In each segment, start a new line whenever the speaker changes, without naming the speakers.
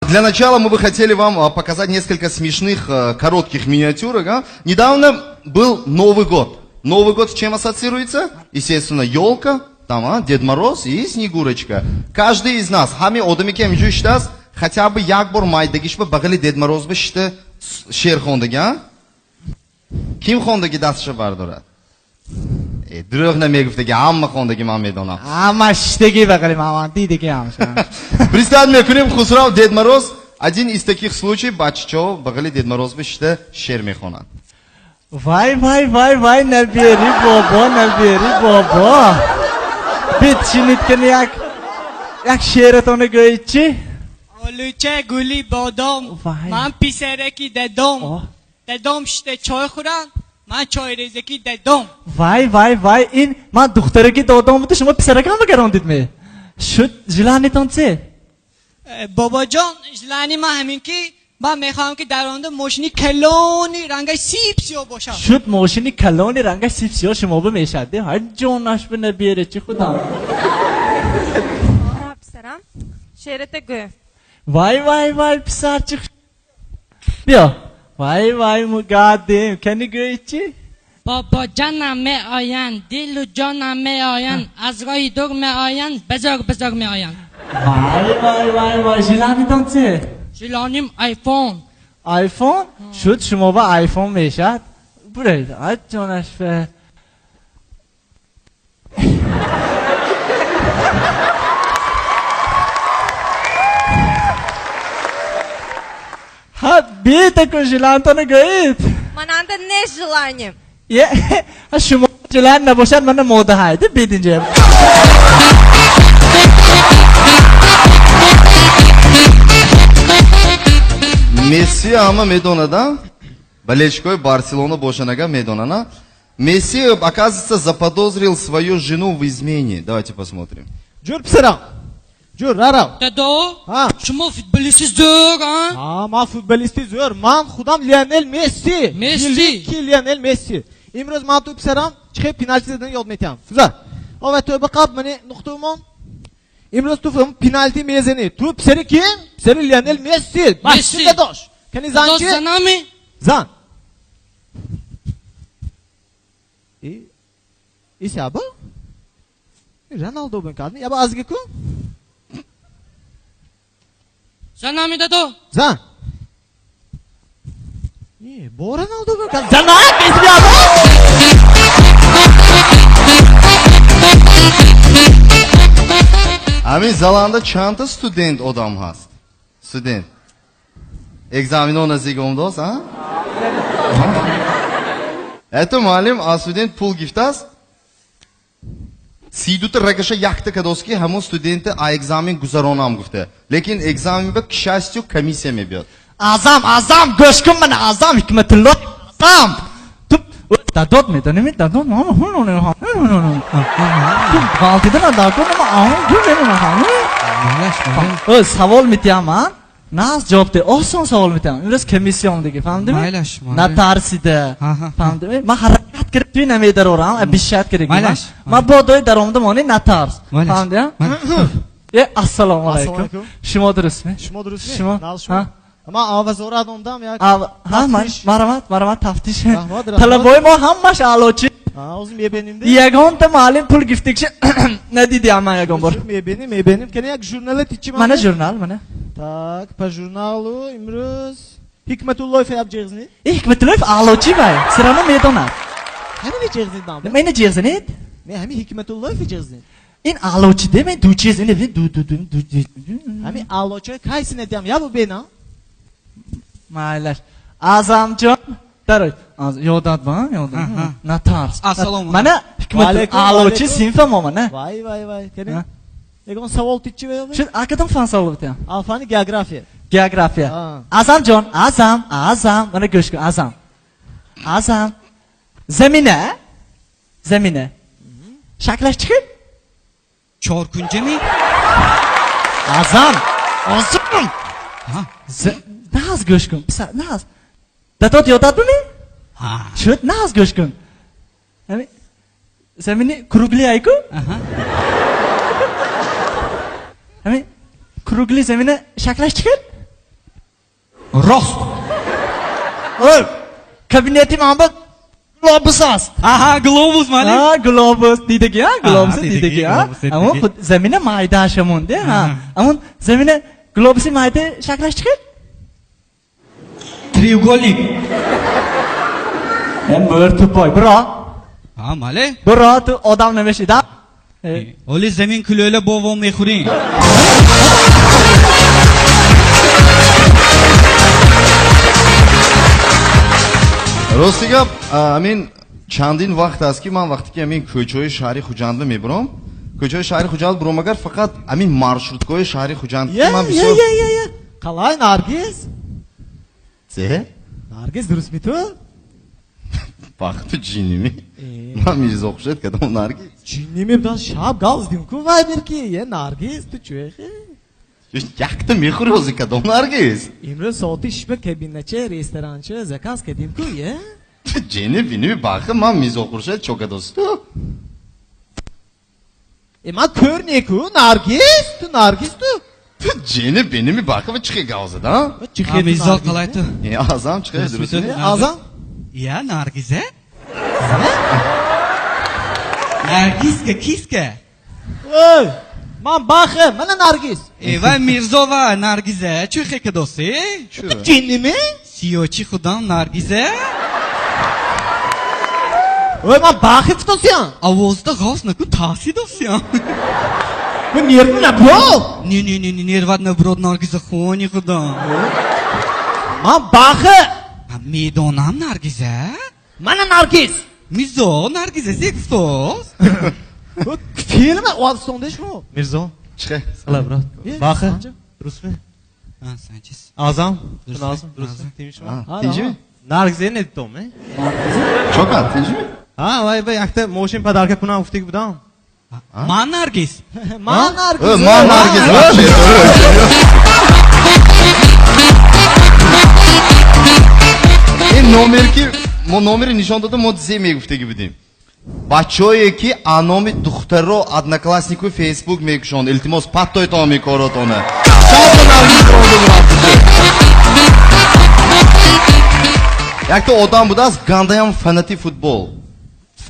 Для начала мы бы хотели вам показать несколько смешных коротких миниатюрок. А? Недавно был Новый год. Новый год с чем ассоциируется? Естественно, елка, там, Дед Мороз и Снегурочка. Каждый из нас, ҳами одаме ки ҳаминҷо иштааст, хотя бы як бор майдагиш ба бағали Дед Мороз ба шишта шеър хондаги, а? Ким хондаги, дастша бардорад? Э, дурӯғ намегуфтаги, ҳама хондаги, ман медонам.
Ҳама шиштаги бағали ман дидаги ҳамаша.
Представь мекунем, Хусрав Дед Мороз, один из таких случаев, бачачо бағали Дед Мороз ба шишта шеър мехонад.
Вай, вай, вай, вай, набери бобо, набери бобо. Бит шинид кани, як як шеъратона гӯед чӣ?
Олуча гули бодом.
Вай.
Ман писараки дадом.
О.
Дадом шишта чой хӯрам, ман чойрезаки дадом.
Вай, вай, вай, ин ман духтараки додом буда, шумо писаракам багарондид ме? Шуд, желание тон чӣ?
Бобоҷон, желание ман ҳамин ки ман мехоҳам, ки дар оянда мошини калони рангаш сиб сиёҳ бошад.
Шуд, мошини калони рангаш сиб сиёҳ шумо ба мешад. Ҳар ҷонаш ба набере чӣ худам.
Писарам, шеърата гӯ.
Вай, вай, вай, писарчи, биё. Вай, вай, мугаддим, кани, гӯед чӣ?
Бобоҷонам меоянд, дилу ҷонам меоянд, аз роҳи дур меоянд, безор безор меоянд.
Вай, вай, вай, вай, желание тон чӣ?
Желание м айфон.
Айфон? Шуд, шумо ба айфон мешад. Буред, ай ҷонаш ба. Ҳа, бита кун, желание тона гӯед.
Мананда нест желание.
Е, шумо желание набошад, мана мода ҳайда, бид инҷа.
Месси ҳама медонад, а? Болельщик ои Барселона бошанага медонад, а? Месси, оказывается, заподозрил свою жену в измене. Давайте посмотрим.
Ҷур, писарам, ҷур, рарав.
Дадо.
Ҳа.
Шумо футболисти зӯр, а?
Ҳа, ман футболисти зӯр, ман худам Лионел Месси.
Месси.
Великий Лионел Месси. Имрӯз ман ту, писарам, чӣ хел пенальти задан ёд метиҳам. Гузар ова тӯба қаб, мани нуқтумон. Имрӯз ту пенальти мезанӣ. Ту писари ким? Писари Лионел Месси.
Месси.
Дадош, кани, зан.
Дадо.
Чи?
Занами.
Зан. И сяба Роналдо бин кардми, яба азги ку.
Занами, дадо.
Зан. И бо Роналдо бин кард. Занак яба.
Ҳамин заланда чандта студент одам ҳаст? Студент. Экзамен о наздик омадост, а? Это муаллим аз студент пул гифтааст. 32та рагаша якта кадост, ки ҳамон студента а экзамен гузаронам гуфта. Лекин экзамен ба, к счастью, комиссия мебиёд.
Азам, Азам, гӯш кун, мана Азам Ҳикматулло, Азам. Ту дадот медонеми, дадот. Ту ғалтида дар. Савол метиҳам, а? Наз ҷавоб де. Осон савол метиҳам. Имрӯз комиссия омдаги, фаҳмдими?
Майлаш.
Натарсида. Фаҳмдими? Ман ҳаракат кирib туй намедарорам, обещать кирib.
Майлаш.
Ман бо дои даромада монӣ, натарс.
Майлаш.
Фаҳмдӣ? Е, ассалому алайкум.
Ассалому алайкум.
Шумо дурустми?
Шумо дурустми?
Шумо?
Нал шумо? Ман вазорат омдам, як
Ҳа,
тафтиш.
Марҳамат, марҳамат, тафтиш.
Раҳмат, раҳмат.
Талабои мо ҳамаш аълочӣ.
Ҳозир мебинем.
Ягонта муаллим пул гифтикши надидиам ман ягон бор.
Мебинем, мебинем. Кани, як журнала тичи.
Мана журнал, мана.
Так, по журналу имрӯз Ҳикматуллоев яб ҷеғзни.
Э, Ҳикматуллоев аълочӣ вай. Всё равно медонад.
Ҳамин ҷеғзнид ман.
Нима, ина ҷеғзанед?
Не, ҳамин Ҳикматуллоев ҷеғзнид.
Ин аълочӣ де, мен ду чиз, ина ду ду ду ду ду.
Ҳамин аълочои кайси недиам, ябу бена.
Майлаш. Азамҷон, дарой. Ёдат ба, ёдат. Натарс.
Ассалому.
Мана Ҳикмат
Ваалайкум,
аълочӣ
ваалайкум.
синфа мо мана.
Вай, вай, вай, кани.
Ҳа?
Ягон савол тичи ве?
Шуд, акадам фан савол битям.
А, фани география.
География. Азамҷон, Азам, Азам, мана гӯш кун, Азам. Азам. Замина? Замина. Шаклаш чӣ хел?
Чоркунҷами.
Азам! Азам! Наз гӯш кун, писар, наз. Дадот ёдат буми?
Ҳа.
Шуд, наз гӯш кун. Ҳами замини круглый айку? Ҳами круглый замина шаклаш чӣ хел?
Рост.
Кабинети ман ба глобус аст.
Аҳа, глобус мани?
А, глобус дидаги, а? Глобус дидаги, а? Аммо худ замина майдаша монде, а? Аммо замина глобуси майда шаклаш чӣ?
Треугольник.
Мөр тупой, бро.
А, мале?
Бро, ту одам намеши, да?
Оли замин кулӯла бовом мехӯрем.
Рости гап, амин чандин вақт аст ки ман вақте ки амин кӯчаҳои шаҳри Хуҷандро мебурам, кӯчаҳои шаҳри Хуҷанд бурам, агар фақат амин маршруткаҳои шаҳри Хуҷанд ки ман бисёр
Қалай, Наргиз?
Зе?
Наргиз, дурустми ту?
Вақту ҷинними? Ман Мирзо Хуршед кадом Наргиз?
Ҷинними будан шаб гавздим ку вайбер ки. Е, Наргиз, ту чӯехи?
Якта мехӯри ҳозир кадом Наргиз?
Имрӯз соати шишба кабинача, ресторанча заказ кардим ку, е?
Ҷини биними бахи ман Мирзо Хуршед чо кадоси ту?
Е, ман кӯр неку, Наргиз, ту Наргиз ту?
Ту ҷини биними бахи ва чихе гав зада?
Чихе
Мирзо қалай ту?
Е, Азам чихе дурустми?
Азам?
Я, Наргизе? Наргизка, киска?
Ой, ман бахе, мана Наргиз.
Э, вай Мирзо ва Наргизе, чӣ хе кадоси?
Ту ҷинними?
Сиёчи худам Наргизе?
Ой, ман бахе футосиям.
Овозда ғоз накун, таъсир досиям.
Ман нервим наброд.
Не, не, не, не, нерват наброд, Наргиза, хони худам.
Ман бахе.
Медонам, Наргиза.
Мана Наргиз.
Мирзо, Наргиза, зек футос.
Филм Оадстонда шумо.
Мирзо.
Чихе?
Салам, брат. Бахе? Дурустми?
А, Санчес.
Азам? Азам, дурустми? Тинчми?
Тинчми?
Наргизе не дидом, э?
Чока, тинчми?
А, вай, вай, якта мошин падарка кунам гуфтик будам.
Ман Наргиз.
Ман Наргиз.
Ман Наргиз. Ин номер ки мо номери нишон додам, мо зе мегуфтаги будем. Бачое ки а номи духтаро однокласснику Фейсбук мекушонд. Илтимос, паттойтон мекоротона. Чаро Наргиз ронда бурафтише? Якта одам будааст, гандаям фанати футбол.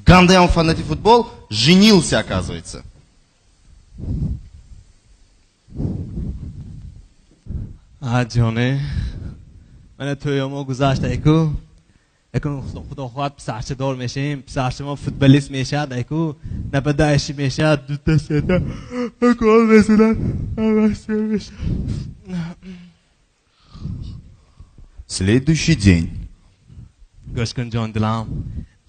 Гандаям фанати футбол, женился, оказывается.
А, ҷоне. Мана тӯё мо гузашт, айку. Акун худо хоҳад писарчадор мешем, писарча мо футболист мешавад, айку, нападающий мешавад, дута сета гол мезанад, ҳамаш мешавад.
Следующий день.
Гӯш кун, ҷон дилам,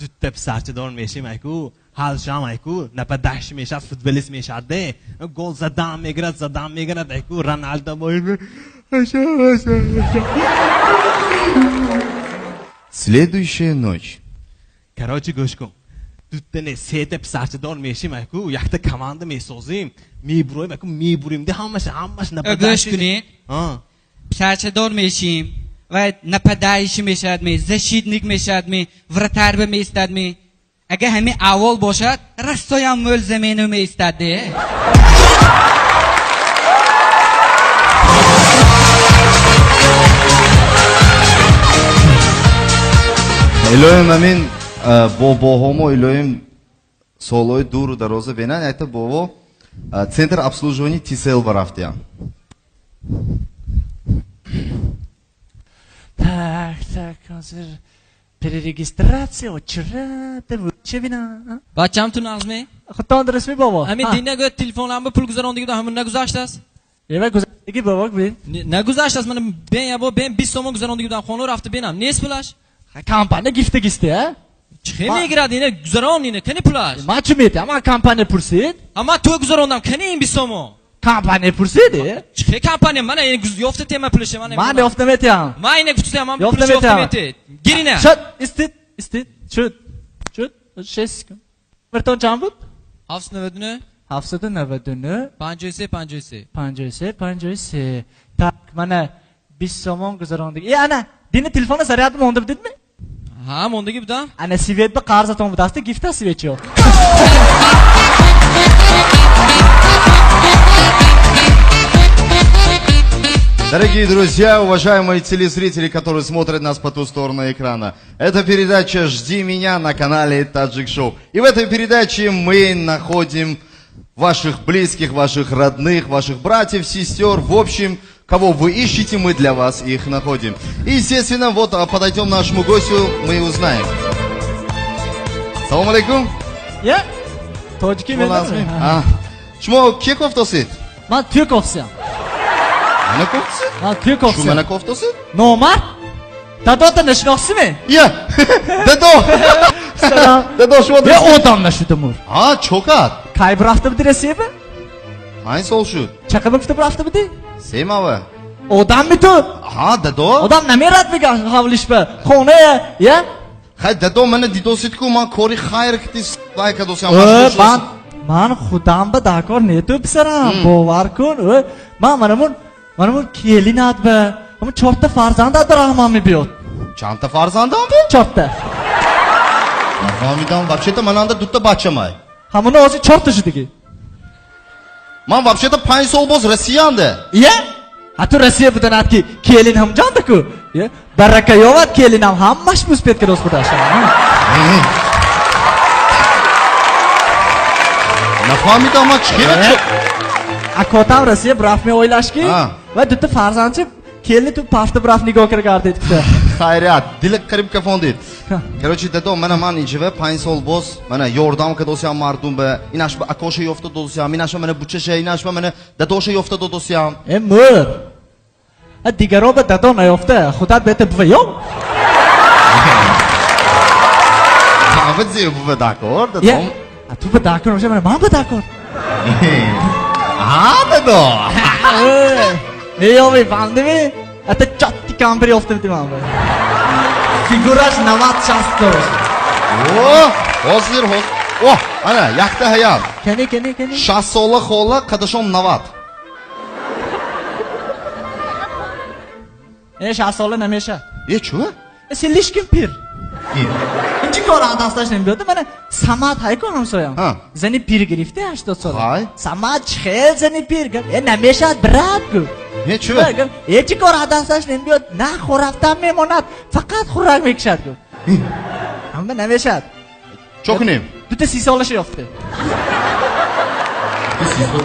дута писарчадор мешем, айку, ҳалшам, айку, нападающий мешавад, футболист мешавад, де, гол задан мегирад, задан мегирад, айку, Роналдо бо.
Следующая ночь.
Короче, гӯш кун. Дута не, сета писарчадор мешем, айку, якта команда месозем, мебуроем, айку, мебурем, де ҳамаш, ҳамаш
Гӯш кунед. Писарчадор мешем, ва нападающий мешавад ме, защитник мешавад ме, вратарь ба меистад ме. Агар ҳамин аввал бошад, растоям мӯл замену меистад, де.
Илоҳим амин бобоҳомо илоҳим солҳои дуру дароза бинанд, якта бобо центр обслуживания Тисел барафтиям.
Так, так, ҳозир перерегистрация, очерата, вучевина.
Бачам ту нағзме?
Худтон дурустми, бобо?
Ҳамин дина гӯ телефонам пул гузарондиги ҳамун нагузаштааст?
Ева гузаштаги бобо бин.
Нагузаштааст, мана бен ябо бен 20 сомон гузарондиги будам, хона рафта бенам. Нест пулаш?
Компания гифтагисте, а?
Чӣ мегирад ина гузарон ина, кани пулаш?
Ман чӣ метиҳам? Ман компания пурсид.
А ман ту гузарондам, кани ин 20 сомон?
Компания пурсид, э?
Чӣ компания? Мана ин ёфта тема пулаша, мана.
Ман ёфта метиҳам.
Ман ина гуфтам, ман пулаш ёфта метиҳ. Гир ина.
Шуд, истид, истид, шуд. Шуд, 6 секунд. Вертон чанд буд?
799.
799.
53 53.
53 53. Так, мана 20 сомон гузарондик. Э, ана, дина телефонро заряд монда будидми?
Ҳа, мондагӣ будам.
Ана свет ба қарзатон будаст, гифта светчо.
Дорогие друзья, уважаемые телезрители, которые смотрят нас по ту сторону экрана, это передача «Жди меня» на канале Таджик Шоу. И в этой передаче мы находим ваших близких, ваших родных, ваших братьев, сестер, в общем, кого вы ищете, мы для вас их находим. И, естественно, вот подойдем к нашему гостю, мы узнаем. Салом алейкум.
Я? Тоҷикӣ медонӣ?
Шумо ки кофтосид?
Ман ту кофтсиям.
Мана кофтсид?
Ман ту кофтсиям.
Шу мана кофтосид?
Номард? Дадота нашинохсиме?
Я! Дадо!
Салом.
Дадо, шумо...
Я одам нашудамур.
А, чокат?
Кай рафта буди Россия?
Панҷ сол шуд.
Чақа гуфта рафта буди?
Се мава.
Одам ми ту?
Ҳа, дадо.
Одам намерад мега ҳавлишба. Хона, я?
Хай, дадо, мана дидосид ку ман кори хайр кити вай кадосиам.
Ман худам ба дакор не ту писарам, бовар кун. Ман манамун келинат ба. Ҳамун чорта фарзандат ба раҳман мебиёд.
Чандта фарзандам?
Чорта.
Нафаҳмидам. Вообще-то мананда дута бачамай.
Ҳамуна ҳозир чорта шудиги.
Ман вообще-то 5 сол боз Россиянда.
Ия? А ту Россия буданат ки келин ҳамҷонда ку? Барака ёвад келинам ҳамаш муспет кардост худаш.
Нафаҳмидам ман чӣ хела.
Акотам Россия браф меойлаш ки ва дута фарзандчи келини ту пафта браф нигоҳ кара гардид кута.
Хайрият, дили қариб кафондид. Короче, дадо, мана ман инҷава 5 сол боз мана ёрдам кадосиям мардум ба, инаш ба акоша ёфта додосиям, инаш ба мана бучаша, инаш ба мана дадоша ёфта додосиям.
Э мур. А дигаро ба дадо наёфта, худат бета бува ём?
Ҳа, бува дакор, дадо.
А ту ба дакор, ман ба дакор.
Ҳа, дадо.
Меёви, фаҳмидӣ? Это чётки кампер ёфта бити ман ба. Фигураш 96 дошт.
О, ҳозир, ҳозир. О, ана, якта ҳаям.
Кани, кани, кани.
60 сола хола, қадашон 90.
Э, 60 сола намеша.
Э, чу?
Э, слишком пир. Инчи кор дасташ намебиёд. Мана Самад ҳай кун ҳамсоям. Зани пир гирифта 80 сола. Самад хел зани пир. Э, намешад, брат гу.
Э, чу?
Э, чи кор дасташ намебиёд. На хӯрафтан мемонад, фақат хӯрак мекушад гу. Ҳама намешад.
Чо кунем?
Дута 30 солаша ёфта.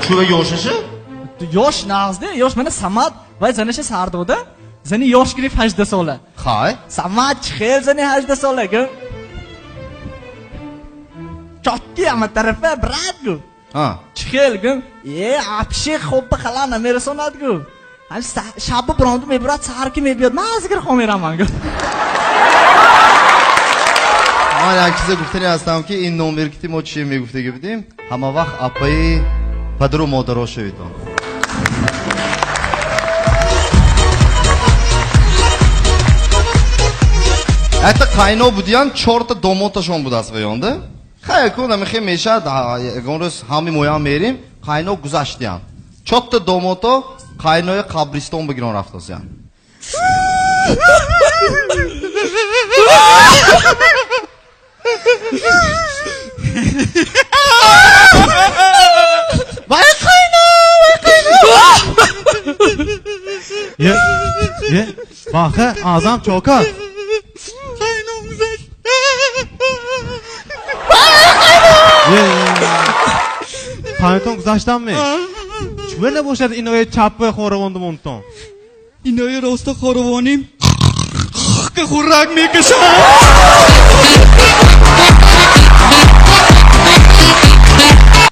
Чува ёшаша?
Ёш нағзде, ёш мана Самад вай занаша сар дода. Зани ёш гирифт 18 сола.
Хай.
Самад хел зани 18 сола гу. Чотки ҳама тарафа брат гу. Чихел гу. Э, апши хоб ба хала намерасонад гу. Ҳам шаб бронду мебурад, саҳар ки мебиёд, ман аз гир хом мерам ман гу.
Ман як чизе гуфтани ҳастам ки ин номер ки мо чӣ мегуфтаги будем, ҳама вақт апаи падару модаро шавитон. Якта қайно будиян, чорта домоташон будааст ваёнда. Хай ку намехе мешад, ягон рӯз ҳами моям мерим, қайно гузаштиян. Чорта домото қайнои қабристон бигирон рафтосиян. Вай қайно, вай қайно.
Е, е, баха, Азам чокар. Қайнотон гузаштанми? Чува набошад инои чаппи хоравонду монтон?
Инои роста хоравоним хӯрак мекашад.